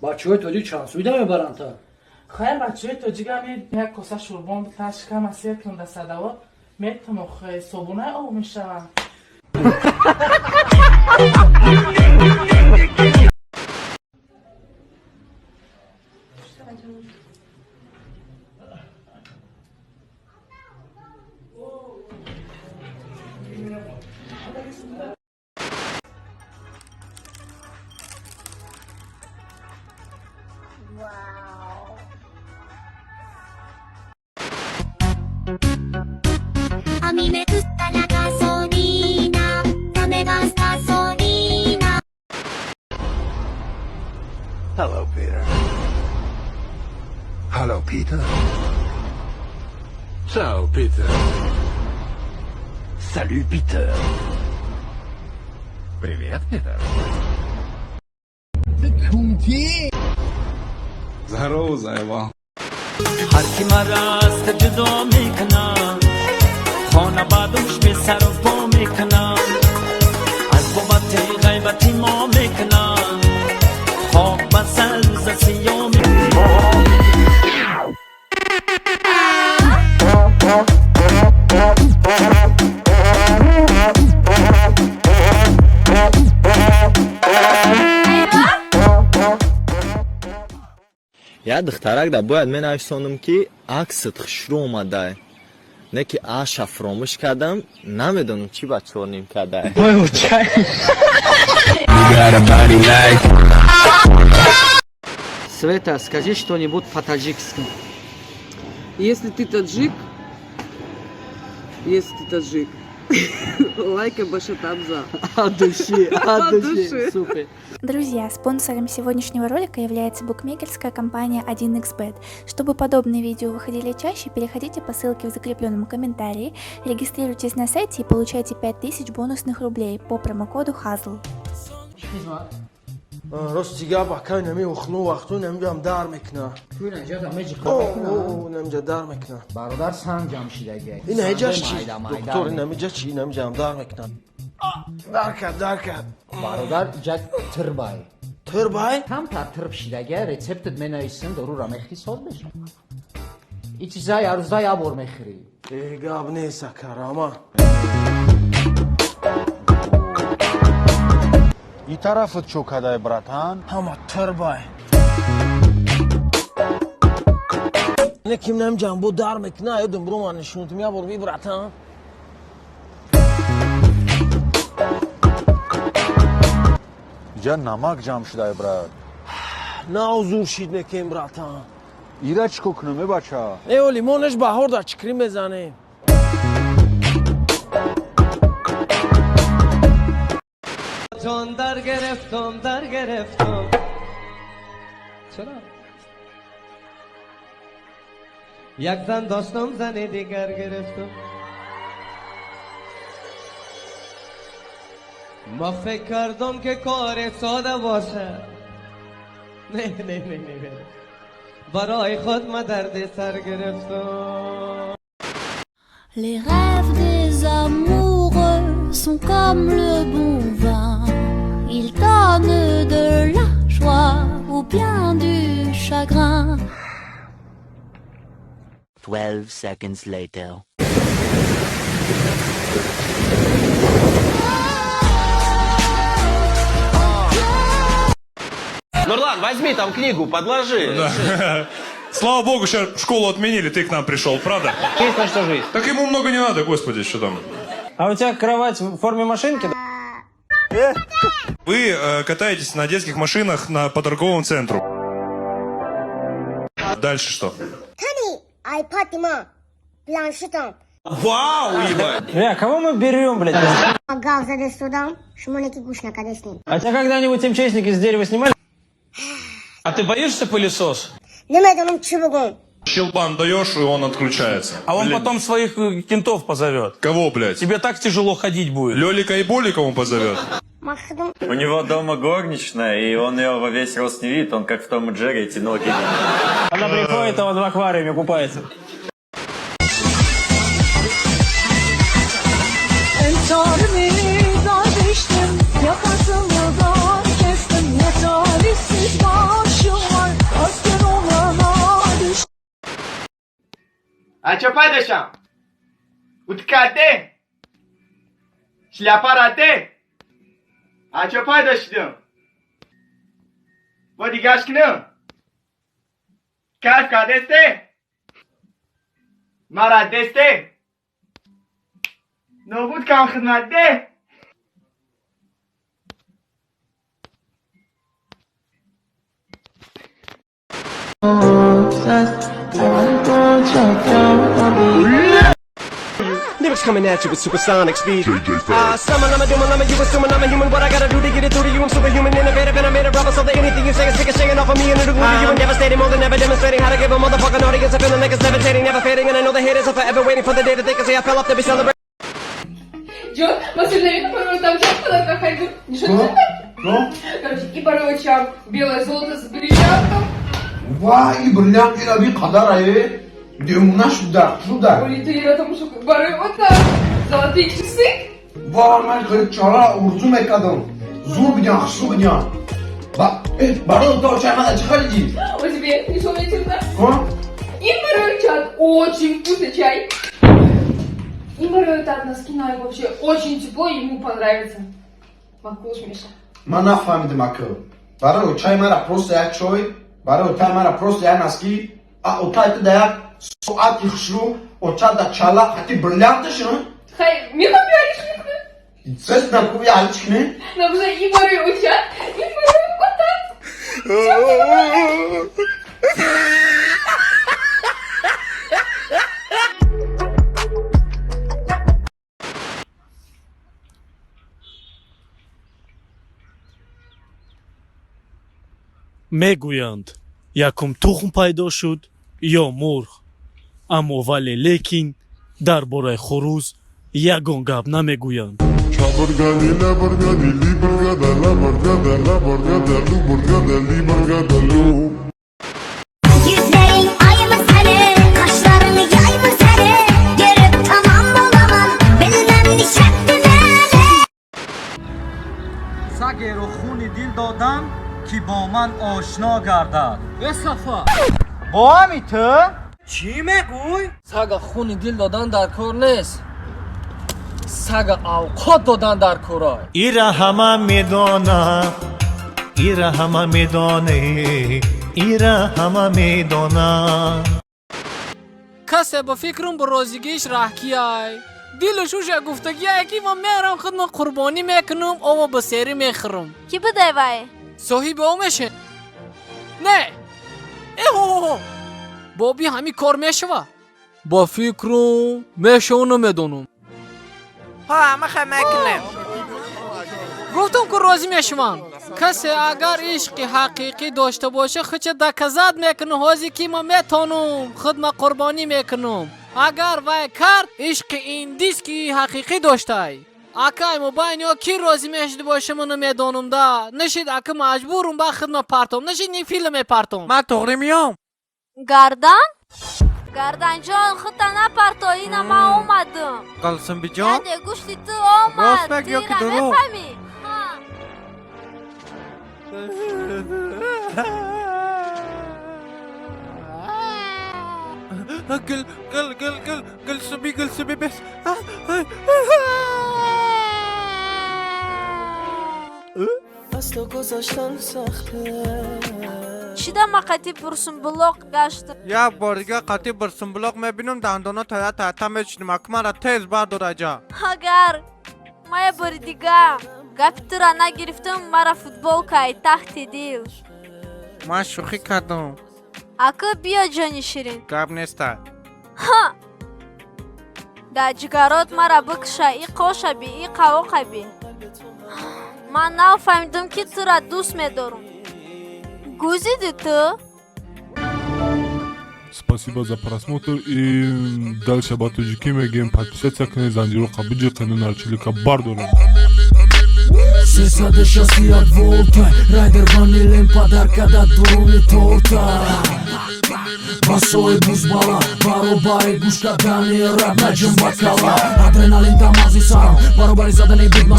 Бачаҳои тоҷик чанд суида мебаранд та? Хай, бачаҳои тоҷик ами як коса шӯрбон битан, шикама сер кун, да садавор метам, охе собунаи об мешаванд. 網めくったらガソリーナダメガスガソリーナ。 Hello, Peter. Hello, Peter. Ciao, Peter. Salut, Peter. Привет, Питер. Здорово, заебал. Ҳар ки мара аз ту ҷудо мекунам, хона ба дӯш бесару по мекунам, аз бобати ғайбати мо мекунам, хок ба сар рӯза сиё. Як духтарак да бояд менависонам, ки аксат хушрӯ омадай, не ки аша фуромӯш кардам, намедонам чӣ ба чорним кардай. You got a body like Света, скажи что-нибудь по-таджикски. Если ты таджик, если ты таджик, лайка башатабза. От души, от От души. души. Супер. Друзья, спонсором сегодняшнего ролика является букмекерская компания 1xBet. Чтобы подобные видео выходили чаще, переходите по ссылке в закрепленном комментарии, регистрируйтесь на сайте и получайте 5000 бонусных рублей по промокоду HAZL. Чӣ хизмат? Рости гап, акай, нами охну вақту намҷам дар мекуна. Намҷа дар мекуна. Бародар, санг ҷамъ шидаги. Ин ҳеҷаш чи, доктор, намиҷа чи, намҷам дар мекуна. Дар кард, дар кард. Бародар, иҷа тирбай. Тирбай? Камтар тирб шидаги, рецептат менависем, дорура мехӯри, соз меша. И чиза ярӯза як бор мехӯрӣ. Э, гап нест, ака, рама. И тарафат чо кадай, братан? Ҳама тирбай. Не ким намҷам бо дар мекуна, ёдам бро, ман нишонтум як бор би, братан. Иҷа намак ҷамъ шудай, брат. На зур шид мекем, братан. Ира чӣ кор кунам, е бача? Э, оли монеш баҳор дар чикрӣ мезанем. Ҷон дар гирифтам, дар гирифтам. Чаро? Як зан доштам, зани дигар гирифтам. Ма фикр кардам, ки кори сода бошад. Не, не, не, не, не, барои худ ма дарди сар гирифтам. Les rêves des amoureux sont comme le bon vin. Ils donnent de la joie ou bien du chagrin. 12 seconds later. Нурлан, возьми там книгу, подложи. Да. Слава богу, сейчас школу отменили, ты к нам пришел, правда? Есть на что жить. Так ему много не надо, господи, что там. А у тебя кровать в форме машинки? Вы катаетесь на детских машинах по торговому центру. Дальше что? iPad ма, планшетам. Вау, ебать! Бля, кого мы берем, блядь? Гав задестудам, шумо неки гӯш накадестем. А тебя когда-нибудь МЧСники с дерева снимали? А ты боишься пылесос? Намедонам чӣ бугум. Щелбан даешь, и он отключается. А он Блин. потом своих кентов позовет. Кого, блядь? Тебе так тяжело ходить будет. Лелика и Болика он позовет? Ма худам. У него дома горничная, и он ее во весь рост не видит, он как в Том и Джерри эти ноги. Она приходит, а он в аквариуме купается. Entarimi dar biçtim, yakasını dar kestim, ne talihsiz başım. Ачо пайдошам? Уткате? Шляпарате? Ачо пайдо шудам? Бо дигаш кунам? Кайф кардесте? Мара десте? Нобуд кам хидмат де? Lyrics coming at you with supersonic speed. Summon, I'm a doom, I'm a you assuming I'm a human. What I gotta do to get it through to you? I'm superhuman, innovative, and I made a rubber so that anything you say is ricocheting off of me and it'll glue to you and devastating more than ever demonstrating how to give a motherfucking audience a feeling like it's levitating, never fading. And I know the haters are forever waiting for the day that they can say I fell off to be celebrated. Ҷон, масалан, короче, и барои белое золото с бриллиантом. Ва, и бриллиант ира би қадар ае. Девона шуда, шуда. Барои вот золотые часы. Ва, ман хеле чора орзу мекардам. Зур бидям, хушрӯ бидям. Ба, э, барои то чай мана чӣ харидӣ? У тебе нишон метивна? И барои чат очень вкусный чай. И барои тат носки на вообще очень тепло, ему понравится. Макуш, Миша. Ман нафаҳмидам ака. Барои чай мара просто як чой, барои отай мара просто як носки, а отай ту да як соати хушрӯ, оча да чала, хати бриллианташ, Хай, мехом биёриш мекунем. Сес накуби алич кунем? Набжа и барои очат, и барои отат. Мегӯянд, якум тухм пайдо шуд ё мурғ, аммо вале лекин дар бораи хурӯз ягон гап намегӯянд. Чабаргани, лабаргани, либаргада, лабаргада, лабаргада, лубаргада, либаргада, луб. Yüzlerin ay mı senin, kaşların yay mı senin? Görüp tamam olamam, bilmem nişetti beni. Сагеро хуни дил додам, ки бо ман ошно гардад. Э, Сафа! Бо ҳами ту? Чӣ мегӯй? Сага хуни дил додан дар кор нест. Сага авқот додан дар корай. Ира ҳама медонад, ира ҳама медоне, ира ҳама медонад. Касе ба фикрам ба розигиш раҳкияй. Дилаш уша гуфтагияе, ки ман мерам, худма қурбонӣ мекунам, ово ба серӣ мехӯрам. Ки будай вай? Соҳиби о меше? Не, эҳо, боби ҳамин кор мешава? Ба фикрам, мешаву, намедонам. Ҳа, ҳама мекунем. Гуфтам, ку розӣ мешавам. Касе агар ишқи ҳақиқӣ дошта боша, худша доказать мекунам ҳозир, ки ман метонам, худма қурбонӣ мекунам. Агар вай кард, ишқи индиски ҳақиқӣ доштай. Акай мобайниё ки розӣ мешида боша, ман намедонам да. Нашид, ака маҷбурум, ба хидма партом нашид, ни филм мепартом. Ман туғри миём. Гардан? Гарданҷон, худта напарто, ина ман омадам. Қалсимбиҷон. Яде гӯшти ту омад. Рост мег ё ки Тира дурӯғ? мефаҳмӣ? Ҳа. Гул, гул, гул, гул, гулсуби, гулсуби, бес. Аз ту гузаштан сахте. Чида ма қати пурсумбулоқ гаштам? Як бор дига қати бирсумбулоқ мебинам, дандона тая тата мечинам. Акмара тез бардораҷа. Агар ма я бори дига гапи тура нагирифтам, мара футболкаи тахти дил. Ман шӯхӣ кардам. Акы биё, ҷони ширин. Гап неста. Ҳа, дар ҷигарот мара бикша, и қошаби, и қавоқаби. Ман нав фаҳмидам, ки тура дӯст медорам. Гузиди ту. Спасибо за просмотр и дальше ба тоҷикӣ мегӯем: подписаться кунед, занҷироқа биҷиқену нарчилика бардорем. 361 волта райдер ванилем падарка дар дуруни торта. Басои бузбала баробари гӯш кардани раб наҷум ба кала. Адреналин дар мағзи сарам баробари задани бигма.